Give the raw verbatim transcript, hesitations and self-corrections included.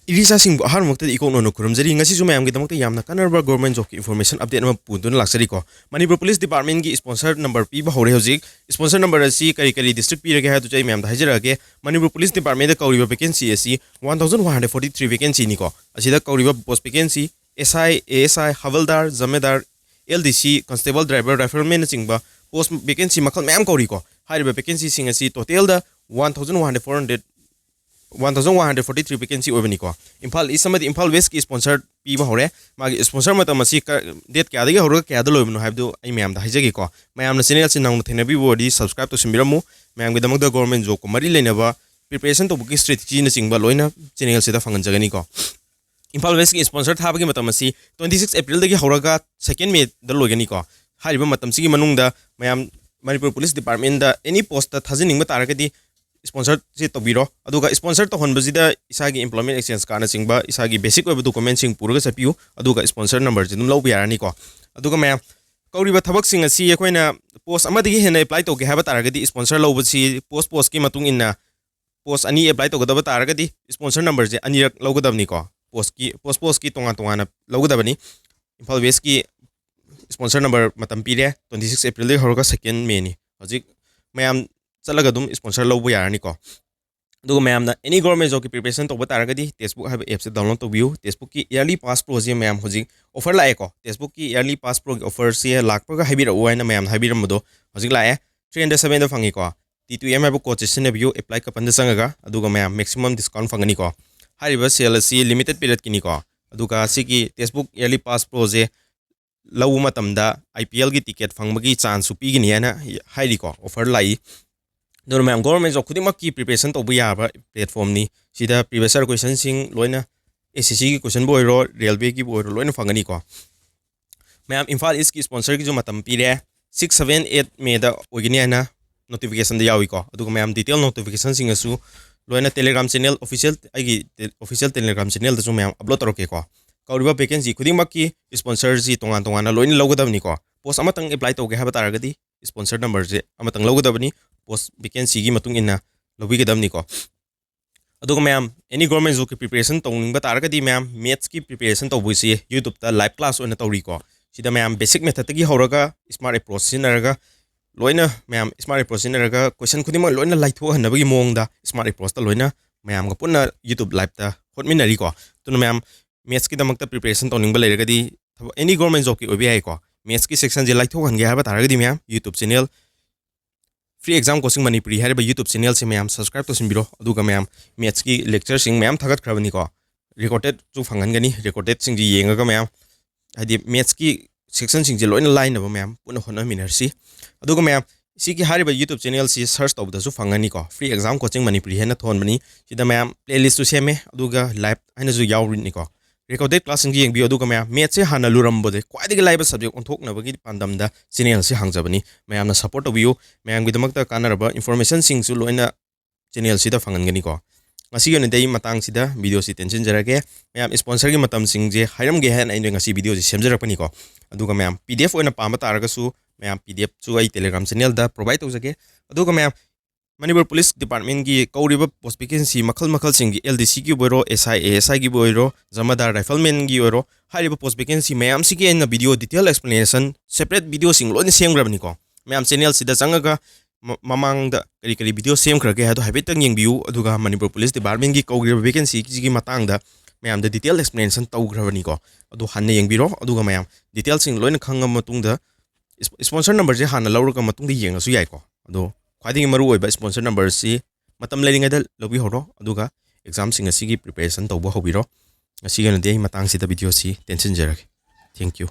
ꯏꯔꯤꯆꯥꯁꯤꯡꯕꯨ ꯑꯍꯥꯟꯕꯃꯛꯇꯗ ꯏꯀꯣꯛ ꯅꯧꯅ ꯈꯨꯔꯨꯝꯖꯔꯤ꯫ ꯉꯁꯤꯁꯨ ꯃꯌꯥꯝꯒꯤꯗꯃꯛꯇ ꯌꯥꯝꯅ ꯀꯥꯟꯅꯔꯕ government jobꯀꯤ information update ꯑꯃ ꯄꯨꯗꯨꯅ ꯂꯥꯛꯆꯔꯤꯀꯣ꯫ ꯃꯅꯤꯄꯨꯔ ꯄꯨꯂꯤꯁ departmentꯀꯤ sponsor number ꯄꯤꯕ ꯍꯧꯔꯦ ꯍꯧꯖꯤꯛ꯫ Sponsor number ꯑꯁꯤ ꯀꯔꯤ ꯀꯔꯤ district ꯄꯤꯔꯒꯦ ꯍꯥꯏꯕꯗꯨꯁꯨ ꯑꯩ ꯃꯌꯥꯝꯗ ꯍꯥꯏꯖꯔꯛꯑꯒꯦ꯫ ꯃꯅꯤꯄꯨꯔ ꯄꯨꯂꯤꯁ departmentꯗ ꯀꯧꯔꯤꯕ vacancy ꯑꯁꯤ one thousand one hundred forty three vacancyꯅꯤꯀꯣ꯫ ꯑꯁꯤꯗ ꯀꯧꯔꯤꯕ post vacancy S I, A S I, havildar, zamedar, L D C, constable, driver, riflemanꯅꯆꯤꯡꯕ post vacancy ꯃꯈꯜ ꯃꯌꯥꯝ ꯀꯧꯔꯤꯀꯣ꯫ ꯍꯥꯏꯔꯤꯕ vacancyꯁꯤꯡ ꯑꯁꯤ totalꯗ one thousand one hundred four hundred one thousand one hundred forty three vacancy ꯑꯣꯏꯕꯅꯤꯀꯣ꯫ Imphal East ꯑꯃꯗꯤ Imphal Westꯀꯤ sponsor ꯄꯤꯕ ꯍꯧꯔꯦ꯫ ꯃꯥꯒꯤ sponsor ꯃꯇꯝ ꯑꯁꯤ ꯀ-, date ꯀꯌꯥꯗꯒꯤ ꯍꯧꯔꯒ ꯀꯌꯥꯗ ꯂꯣꯏꯕꯅꯣ ꯍꯥꯏꯕꯗꯨ ꯑꯩ ꯃꯌꯥꯝꯗ ꯍꯥꯏꯖꯒꯦꯀꯣ꯫ ꯃꯌꯥꯝꯅ channelꯁꯤ ꯅꯧꯅ ꯊꯦꯡꯅꯕꯤꯕ ꯑꯣꯏꯔꯗꯤ subscribe ꯇꯧꯁꯤꯟꯕꯤꯔꯝꯃꯨ꯫ ꯃꯌꯥꯝꯒꯤꯗꯃꯛꯇ government jobꯀ ꯃꯔꯤ ꯂꯩꯅꯕ preparation ꯇꯧꯕꯒꯤ strategyꯅꯆꯤꯡꯕ ꯂꯣꯏꯅ channelꯁꯤꯗ ꯐꯪꯍꯟꯖꯒꯅꯤꯀꯣ꯫ ꯏꯝꯐꯥꯜ Westꯀꯤ sponsor ꯊꯥꯕꯒꯤ ꯃꯇꯝ ꯑꯁꯤ twenty six Aprilꯗꯒꯤ ꯍꯧꯔꯒ second Mayꯗ ꯂꯣꯏꯒꯅꯤꯀꯣ꯫ ꯍꯥꯏꯔꯤꯕ ꯃꯇꯝꯁꯤꯒꯤ ꯃꯅꯨꯡꯗ ꯃꯌꯥꯝ ꯃꯅꯤꯄꯨꯔ ꯄꯨꯂꯤꯁ departmentꯗ any postꯇ ꯊꯥꯖꯤꯟꯅꯤꯡꯕ ꯇꯥꯔꯒꯗꯤ sponsorꯁꯤ ꯇꯧꯕꯤꯔꯣ꯫ ꯑꯗꯨꯒ sponsor ꯇꯧꯍꯟꯕꯁꯤꯗ ꯏꯁꯥꯒꯤ employment exchange cardꯅꯆꯤꯡꯕ ꯏꯁꯥꯒꯤ basic ꯑꯣꯏꯕ documentꯁꯤꯡ ꯄꯨꯔꯒ ꯆꯠꯄꯤꯌꯨ꯫ ꯑꯗꯨꯒ sponsor numberꯁꯤ ꯑꯗꯨꯝ ꯂꯧꯕ ꯌꯥꯔꯅꯤꯀꯣ꯫ ꯑꯗꯨꯒ ꯃꯌꯥꯝ, ꯀꯧꯔꯤꯕ ꯊꯕꯛꯁꯤꯡ ꯑꯁꯤ ꯑꯩꯈꯣꯏꯅ post ꯑꯃꯗꯒꯤ ꯍꯦꯟꯅ apply ꯇꯧꯒꯦ ꯍꯥꯏꯕ ꯇꯥꯔꯒꯗꯤ sponsor ꯂꯧꯕꯁꯤ post postꯀꯤ ꯃꯇꯨꯡ ꯏꯟꯅ post ꯑꯅꯤ apply ꯇꯧꯒꯗꯕ ꯇꯥꯔꯒꯗꯤ sponsor numberꯁꯦ ꯑꯅꯤꯔꯛ ꯂꯧꯒꯗꯕꯅꯤꯀꯣ꯫ Postꯀꯤ, post postꯀꯤ ꯇꯣꯉꯥꯟ ꯇꯣꯉꯥꯟꯅ ꯂꯧꯒꯗꯕꯅꯤ꯫ ꯏꯝꯐꯥꯜ Westꯀꯤ sponsor number ꯃꯇꯝ ꯄꯤꯔꯦ, twenty six Aprilꯗꯒꯤ ꯍꯧꯔꯒ second Mayꯅꯤ꯫ ꯍꯧꯖꯤꯛ ꯃꯌꯥꯝ ꯆꯠꯂꯒ ꯑꯗꯨꯝ sponsor ꯂꯧꯕ ꯌꯥꯔꯅꯤꯀꯣ꯫ ꯑꯗꯨꯒ ꯃꯌꯥꯝꯅ any government jobꯀꯤ preparation ꯇꯧꯕ ꯇꯥꯔꯒꯗꯤ Testbook ꯍꯥꯏꯕ appꯁꯦ download ꯇꯧꯕꯤꯌꯨ꯫ Testbookꯀꯤ yearly pass proꯁꯦ ꯃꯌꯥꯝ ꯍꯧꯖꯤꯛ offer ꯂꯥꯛꯑꯦꯀꯣ꯫ Testbookꯀꯤ yearly pass proꯒꯤ offerꯁꯦ ꯂꯥꯛꯄꯒ ꯍꯥꯏꯕꯤꯔꯛꯎ ꯍꯥꯏꯅ ꯃꯌꯥꯝꯅ ꯍꯥꯏꯕꯤꯔꯝꯕꯗꯣ ꯍꯧꯖꯤꯛ ꯂꯥꯛꯑꯦ꯫ Three hundred sevenꯗ ꯐꯪꯉꯤꯀꯣ꯫ T two M ꯍꯥꯏꯕ codeꯁꯦ ꯁꯤꯖꯤꯟꯅꯕꯤꯌꯨ, apply couponꯗ ꯆꯪꯉꯒ, ꯑꯗꯨꯒ ꯃꯌꯥꯝ maximum discount ꯐꯪꯒꯅꯤꯀꯣ꯫ ꯍꯥꯏꯔꯤꯕ sale ꯑꯁꯤ limited periodꯀꯤꯅꯤꯀꯣ꯫ ꯑꯗꯨꯒ ꯁꯤꯒꯤ Testbook yearly pass proꯁꯦ ꯂꯧꯕ ꯃꯇꯝꯗ IPLꯒꯤ ticket ꯐꯪꯕꯒꯤ chanceꯁꯨ ꯄꯤꯒꯅꯤ ꯍꯥꯏꯅ ꯍꯥꯏꯔꯤꯀꯣ, offer ꯂꯥꯛꯏ꯫ ꯑꯗꯨꯅ ꯃꯌꯥꯝ government job ꯈꯨꯗꯤꯡꯃꯛꯀꯤ preparation ꯇꯧꯕ ꯌꯥꯕ platformꯅꯤ꯫ ꯁꯤꯗ previous year questionꯁꯤꯡ ꯂꯣꯏꯅ, SSCꯒꯤ questionꯕꯨ ꯑꯣꯏꯔꯣ, railwayꯒꯤꯕꯨ ꯑꯣꯏꯔꯣ, ꯂꯣꯏꯅ ꯐꯪꯒꯅꯤꯀꯣ꯫ ꯃꯌꯥꯝ ꯏꯝꯐꯥꯜ Eastꯀꯤ sponsorꯒꯤꯁꯨ ꯃꯇꯝ ꯄꯤꯔꯦ, six, seven, eight Mayꯗ ꯑꯣꯏꯒꯅꯤ ꯍꯥꯏꯅ notificationꯗ ꯌꯥꯎꯏꯀꯣ꯫ ꯑꯗꯨꯒ ꯃꯌꯥꯝ detail notificationꯁꯤꯡ ꯑꯁꯨ ꯂꯣꯏꯅ Telegram channel official, ꯑꯩꯒꯤ te-, official Telegram channelꯗꯁꯨ ꯃꯌꯥꯝ upload ꯇꯧꯔꯛꯀꯦꯀꯣ꯫ ꯀꯧꯔꯤꯕ vacancy ꯈꯨꯗꯤꯡꯃꯛꯀꯤ sponsorꯁꯤ ꯇꯣꯉꯥꯟ ꯇꯣꯉꯥꯟꯅ ꯂꯣꯏꯅ ꯂꯧꯒꯗꯕꯅꯤꯀꯣ꯫ Post ꯑꯃꯇꯪ apply ꯇꯧꯒꯦ ꯍꯥꯏꯕ ꯇꯥꯔꯒꯗꯤ sponsor numberꯁꯦ ꯑꯃꯇꯪ ꯂꯧꯒꯗꯕꯅꯤ꯫ Post vacancyꯒꯤ ꯃꯇꯨꯡ ꯏꯟꯅ ꯂꯧꯕꯤꯒꯗꯕꯅꯤꯀꯣ꯫ ꯑꯗꯨꯒ ꯃꯌꯥꯝ, any government jobꯀꯤ preparation ꯇꯧꯅꯤꯡꯕ ꯇꯥꯔꯒꯗꯤ ꯃꯌꯥꯝ, mathsꯀꯤ preparation ꯇꯧꯕꯁꯤ YouTubeꯇ live class ꯑꯣꯏꯅ ꯇꯧꯔꯤꯀꯣ꯫ ꯁꯤꯗ ꯃꯌꯥꯝ basic methodꯇꯒꯤ ꯍꯧꯔꯒ smart approach ꯁꯤꯖꯤꯟꯅꯔꯒ ꯂꯣꯏꯅ ꯃꯌꯥꯝ smart approach ꯁꯤꯖꯤꯟꯅꯔꯒ question ꯈꯨꯗꯤꯡꯃꯛ ꯂꯣꯏꯅ ꯂꯥꯏꯊꯣꯛꯍꯟꯅꯕꯒꯤ ꯃꯑꯣꯡꯗ smart approachꯇ ꯂꯣꯏꯅ ꯃꯌꯥꯝꯒ ꯄꯨꯟꯅ YouTube liveꯇ ꯍꯣꯠꯃꯤꯟꯅꯔꯤꯀꯣ꯫ ꯑꯗꯨꯅ ꯃꯌꯥꯝ, mathsꯀꯤꯗꯃꯛꯇ preparation ꯇꯧꯅꯤꯡꯕ ꯂꯩꯔꯒꯗꯤ, ꯊꯕꯛ any government jobꯀꯤ ꯑꯣꯏꯕ ꯌꯥꯏꯀꯣ꯫ Mathsꯀꯤ sectionꯁꯦ ꯂꯥꯏꯊꯣꯛꯍꯟꯒꯦ ꯍꯥꯏꯕ ꯇꯥꯔꯒꯗꯤ ꯃꯌꯥꯝ, YouTube channel Free Exam Coaching Manipuri ꯍꯥꯏꯔꯤꯕ YouTube channelꯁꯦ ꯃꯌꯥꯝ subscribe ꯇꯧꯁꯤꯟꯕꯤꯔꯣ꯫ ꯑꯗꯨꯒ ꯃꯌꯥꯝ, mathsꯀꯤ lectureꯁꯤꯡ ꯃꯌꯥꯝ ꯊꯥꯒꯠꯈ꯭ꯔꯕꯅꯤꯀꯣ, recordedꯁꯨ ꯐꯪꯍꯟꯒꯅꯤ꯫ Recordedꯁꯤꯡꯁꯤ ꯌꯦꯡꯉꯒ ꯃꯌꯥꯝ, ꯍꯥꯏꯗꯤ mathsꯀꯤ sectionꯁꯤꯡꯁꯦ ꯂꯣꯏꯅ ꯂꯥꯏꯅꯕ ꯃꯌꯥꯝ ꯄꯨꯟꯅ ꯍꯣꯠꯅꯃꯤꯟꯅꯔꯁꯤ꯫ ꯑꯗꯨꯒ ꯃꯌꯥꯝ, ꯁꯤꯒꯤ ꯍꯥꯏꯔꯤꯕ YouTube channelꯁꯤ search ꯇꯧꯕꯗꯁꯨ ꯐꯪꯒꯅꯤꯀꯣ, Free Exam Coaching Manipuri ꯍꯥꯏꯅ ꯊꯣꯟꯕꯅꯤ꯫ ꯁꯤꯗ ꯃꯌꯥꯝ playlistꯁꯨ ꯁꯦꯝꯃꯦ, ꯑꯗꯨꯒ live ꯍꯥꯏꯅꯁꯨ ꯌꯥꯎꯔꯤꯅꯤꯀꯣ꯫ Recorded classꯁꯤꯡꯁꯤ ꯌꯦꯡꯕꯤꯌꯨ꯫ ꯑꯗꯨꯒ ꯃꯌꯥꯝ, mathsꯁꯦ ꯍꯥꯟꯅ ꯂꯨꯔꯝꯕꯗ ꯈ꯭ꯋꯥꯏꯗꯒꯤ ꯂꯥꯏꯕ subject ꯑꯣꯟꯊꯣꯛꯅꯕꯒꯤ ꯄꯥꯟꯗꯝꯗ channelꯁꯤ ꯍꯥꯡꯖꯕꯅꯤ꯫ ꯃꯌꯥꯝꯅ support ꯇꯧꯕꯤꯌꯨ꯫ ꯃꯌꯥꯝꯒꯤꯗꯃꯛꯇ ꯀꯥꯟꯅꯔꯕ informationꯁꯤꯡꯁꯨ ꯂꯣꯏꯅ channelꯁꯤꯗ ꯐꯪꯍꯟꯒꯅꯤꯀꯣ꯫ ꯉꯁꯤꯒꯤ ꯑꯣꯏꯅꯗꯤ ꯑꯩ ꯃꯇꯥꯡꯁꯤꯗ videoꯁꯤ ꯇꯦꯟꯁꯤꯟꯖꯔꯒꯦ꯫ ꯃꯌꯥꯝ, sponsorꯒꯤ ꯃꯇꯝꯁꯤꯡꯁꯦ ꯍꯥꯏꯔꯝꯒꯦ ꯍꯥꯏꯅ ꯑꯩꯅ ꯉꯁꯤ videoꯁꯤ ꯁꯦꯝꯖꯔꯛꯄꯅꯤꯀꯣ꯫ ꯑꯗꯨꯒ ꯃꯌꯥꯝ, PDF ꯑꯣꯏꯅ ꯄꯥꯝꯕ ꯇꯥꯔꯒꯁꯨ ꯃꯌꯥꯝ, PDFꯁꯨ ꯑꯩ Telegram channelꯗ provide ꯇꯧꯖꯒꯦ꯫ ꯑꯗꯨꯒ ꯃꯌꯥꯝ, ꯃꯅꯤꯄꯨꯔ Police Departmentꯀꯤ ꯀꯧꯔꯤꯕ post vacancy ꯃꯈꯜ ꯃꯈꯜꯁꯤꯡꯒꯤ, LDCꯒꯤꯕꯨ ꯑꯣꯏꯔꯣ, SI ASIꯒꯤꯕꯨ ꯑꯣꯏꯔꯣ, JAMADAR Riflemanꯒꯤ ꯑꯣꯏꯔꯣ, ꯍꯥꯏꯔꯤꯕ post vacancy ꯃꯌꯥꯝꯁꯤꯒꯤ ꯑꯩꯅ video detail explanation, separate videoꯁꯤꯡ ꯂꯣꯏꯅ ꯁꯦꯝꯈ꯭ꯔꯕꯅꯤꯀꯣ꯫ ꯃꯌꯥꯝ, channelꯁꯤꯗ ꯆꯪꯉꯒ ꯃ-, ꯃꯃꯥꯡꯗ ꯀꯔꯤ ꯀꯔꯤ video ꯁꯦꯝꯈ꯭ꯔꯒꯦ ꯍꯥꯏꯗꯣ ꯍꯥꯏꯐꯦꯠꯇꯪ ꯌꯦꯡꯕꯤꯌꯨ꯫ ꯑꯗꯨꯒ ꯃꯅꯤꯄꯨꯔ Police Departmentꯀꯤ ꯀꯧꯈ꯭ꯔꯤꯕ vacancyꯁꯤꯒꯤ ꯃꯇꯥꯡꯗ ꯃꯌꯥꯝꯗ detail explanation ꯇꯧꯈ꯭ꯔꯕꯅꯤꯀꯣ꯫ ꯑꯗꯨ ꯍꯟꯅ ꯌꯦꯡꯕꯤꯔꯣ꯫ ꯑꯗꯨꯒ ꯃꯌꯥꯝ, detailꯁꯤꯡ ꯂꯣꯏꯅ ꯈꯪꯉ ꯃꯇꯨꯡꯗ, ꯏꯁ-, sponsor numberꯁꯦ ꯍꯥꯟꯅ ꯂꯧꯔꯒ ꯃꯇꯨꯡꯗ ꯌꯦꯡꯉꯁꯨ ꯌꯥꯏꯀꯣ꯫ ꯑꯗꯣ ꯈ꯭ꯋꯥꯏꯗꯒꯤ ꯃꯔꯨꯑꯣꯏꯕ sponsor numberꯁꯤ ꯃꯇꯝ ꯂꯩꯔꯤꯉꯩꯗ ꯂꯧꯕꯤꯍꯧꯔꯣ꯫ ꯑꯗꯨꯒ examꯁꯤꯡ ꯑꯁꯤꯒꯤ preparation ꯇꯧꯕ ꯍꯧꯕꯤꯔꯣ꯫ ꯉꯁꯤꯒꯤ ꯑꯣꯏꯅꯗꯤ ꯑꯩ ꯃꯇꯥꯡꯁꯤꯗ videoꯁꯤ ꯇꯦꯟꯁꯤꯟꯖꯔꯒꯦ꯫ Thank you꯫